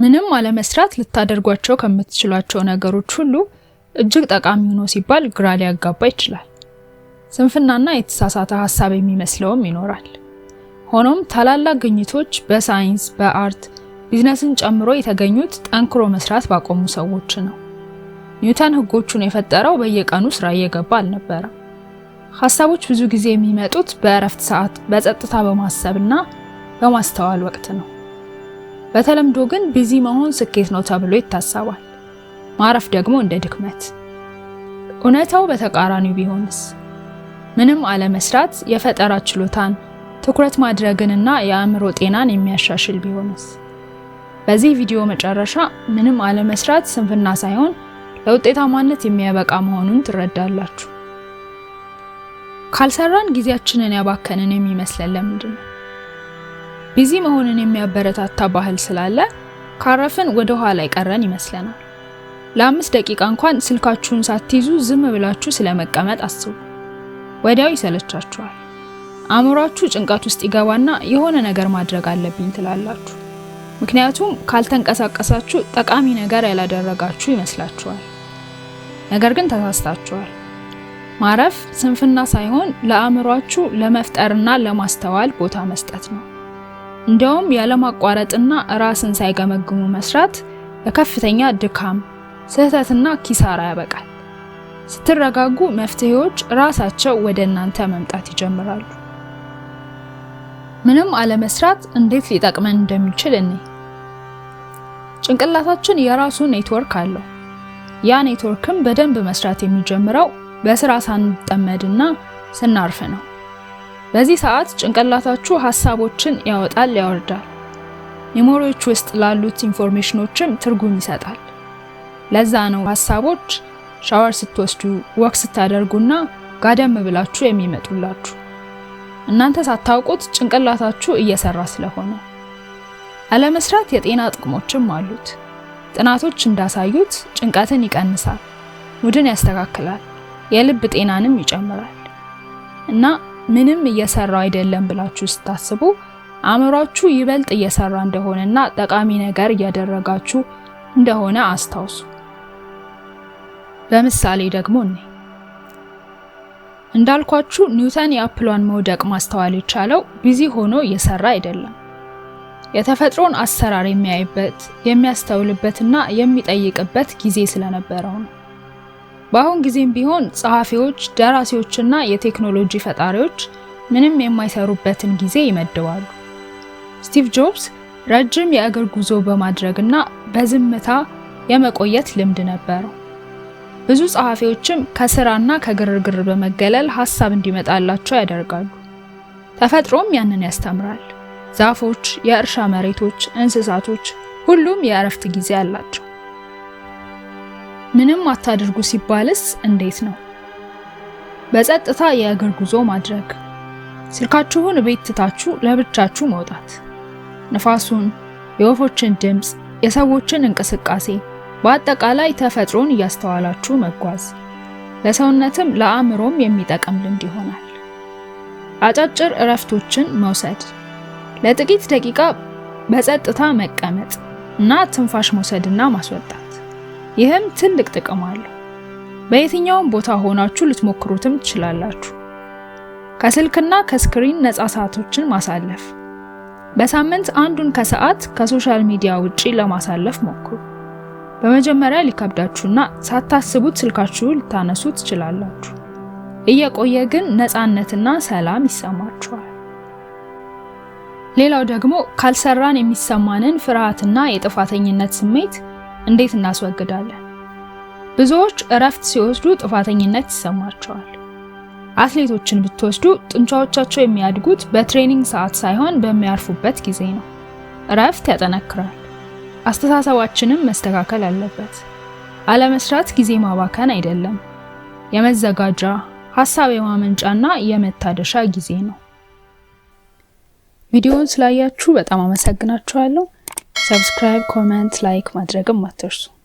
ምንም አለመስራት ልታደርጓቸው ከምትችሏቸው ነገሮች ሁሉ እጅግ ጠቃሚ ነው ሲባል ግራ ሊያጋባ ይችላል። ስንፍናና የተሳሳተ ሐሳብ የሚመስለውም ይኖራል። ሆኖም ታላላቅ ግኝቶች በሳይንስ፣ በ art፣ ቢዝነስን ጨምሮ የተገኙት ጠንክሮ መስራት ባቆሙ ሰዎች ነው። ኒውተን ህጎቹን የፈጠረው በየቀኑ ስራ እየገባ አልነበረም። ሐሳቦች ብዙ ጊዜ የሚመጡት በእረፍት ሰዓት፣ በጸጥታ በማሰብና በማስተዋል ወቅት ነው። በተለምዶ ግን busy መሆን ስኬት ነው ተብሎ ይታሰባል። ማረፍ ደግሞ እንደ ድክመት። እውነታው በተቃራኒው ቢሆንስ? ምንም አለመስራት የፈጠራ ችሎታን፣ ትኩረት ማድረግንና የአእምሮ ጤናን የሚያሻሽል ቢሆንስ? በዚህ ቪዲዮ መጨረሻ ምንም አለመስራት ስንፍና ሳይሆን ለውጤታማነት የሚያበቃ መሆኑን ትረዳላችሁ። ካልሰራን ጊዜያችንን ያባከንን የሚመስለን ለምንድን ነው? Busy መሆንን የሚያበረታታ ባህል ስላለ ካረፍን ወደ ኋላ የቀረን ይመስለናል። ለ5 ደቂቃ እንኳን ስልካችሁን ሳትይዙ ዝም ብላችሁ ስለመቀመጥ አስቡ። ወዲያው ይሰለቻችኋል። አእምሯችሁ ጭንቀት ውስጥ ይገባና የሆነ ነገር ማድረግ አለብኝ ትላላችሁ። ምክንያቱም ካልተንቀሳቀሳችሁ ጠቃሚ ነገር ያላደረጋችሁ ይመስላችኋል። ነገር ግን ተሳስታችኋል። ማረፍ ስንፍና ሳይሆን ለአእምሯችሁ ለመፍጠርና ለማስተዋል ቦታ መስጠት ነው። እንዲያውም ያለማቋረጥና ራስን ሳይገመግሙ መስራት ለከፍተኛ ድካም፣ ስህተትና ኪሳራ ያበቃል። ስትረጋጉ መፍትሄዎች ራሳቸው ወደ እናንተ መምጣት ይጀምራሉ። ምንም አለመስራት እንዴት ሊጠቅመን እንደሚችል እኔ ጭንቅላታችን የራሱ ኔትወርክ አለው። ያ ኔትወርክም በደንብ መስራት የሚጀምረው በስራ ሳንጠመድና ስናርፍ ነው። በዚህ ሰዓት ጭንቅላታችሁ ሀሳቦችን ያወጣል፣ ያወርዳል። Memory ዎች ውስጥ ላሉት information ኖችም ትርጉም ይሰጣል። ለዛ ነው ሀሳቦች ሻወር ስትወስዱ፣ walk ስታደርጉና ጋደም ብላችሁ የሚመጡላችሁ። እናንተ ሳታውቁት ጭንቅላታችሁ እየሰራ ስለሆነ። አለመስራት የጤና ጥቅሞችም አሉት። ጥናቶች እንዳሳዩት ጭንቀትን ይቀንሳል፣ mood ን ያስተካክላል፣ የልብ ጤናንም ይጨምራል። እና ምንም እየሰራሁ አይደለም ብላችሁ ስታስቡ አእምሯችሁ ይበልጥ እየሰራ እንደሆነና ጠቃሚ ነገር እያደረጋችሁ እንደሆነ አስታውሱ። በምሳሌ ደግሞ እኔ እንዳልኳችሁ ኒውተን የ apple ሏን መውደቅ ማስተዋል የቻለው busy ሆኖ እየሰራ አይደለም። የተፈጥሮን አሰራር የሚያይበት፣ የሚያስተውልበትና የሚጠይቅበት ጊዜ ስለነበረው ነው። በአሁን ጊዜም ቢሆን ጸሐፊዎች፣ ደራሲዎችና የቴክኖሎጂ ፈጣሪዎች ምንም የማይሰሩበትን ጊዜ ይመድባሉ። ስቲቭ ጆብስ ረጅም የእግር ጉዞ በማድረግና በዝምታ የመቆየት ልምድ ነበረው። ብዙ ጸሐፊዎችም ከስራና ከግርግር በመገለል ሀሳብ እንዲመጣላቸው ያደርጋሉ። ተፈጥሮም ያንን ያስተምራል። ዛፎች፣ የእርሻ መሬቶች፣ እንስሳቶች ሁሉም የእረፍት ጊዜ አላቸው። ምንም አታድርጉ ሲባልስ እንዴት ነው? በጸጥታ የእግር ጉዞ ማድረግ፣ ስልካችሁን ቤት ትታችሁ ለብቻችሁ መውጣት፣ ንፋሱን፣ የወፎችን ድምፅ፣ የሰዎችን እንቅስቃሴ፣ በአጠቃላይ ተፈጥሮን እያስተዋላችሁ መጓዝ ለሰውነትም ለአእምሮም የሚጠቅም ልምድ ይሆናል። አጫጭር እረፍቶችን መውሰድ፣ ለጥቂት ደቂቃ በጸጥታ መቀመጥ እና ትንፋሽ መውሰድና ማስወጣት። ይህም ትልቅ ጥቅም አለው። በየትኛውም ቦታ ሆናችሁ ልትሞክሩትም ትችላላችሁ። ከስልክና ከ screen ነፃ ሰዓቶችን ማሳለፍ። በሳምንት አንዱን ከሰዓት ከ social media ውጪ ለማሳለፍ ሞክሩ። በመጀመሪያ ሊከብዳችሁና ሳታስቡት ስልካችሁ ልታነሱ ትችላላችሁ። እየቆየ ግን ነፃነትና ሰላም ይሰማችኋል። ሌላው ደግሞ ካልሰራን የሚሰማንን ፍርሃትና የጥፋተኝነት ስሜት እንዴት እናስወግዳለን? ብዙዎች እረፍት ሲወስዱ ጥፋተኝነት ይሰማቸዋል። አትሌቶችን ብትወስዱ ጡንቻዎቻቸው የሚያድጉት በ training ሰዓት ሳይሆን በሚያርፉበት ጊዜ ነው። እረፍት ያጠነክራል። አስተሳሰባችንም መስተካከል አለበት። አለመስራት ጊዜ ማባከን አይደለም፣ የመዘጋጃ፣ ሀሳብ የማመንጫና የመታደሻ ጊዜ ነው። ቪዲዮውን ስላያችሁ በጣም አመሰግናችኋለሁ። Subscribe፣ comment፣ like ማድረግም አትርሱ።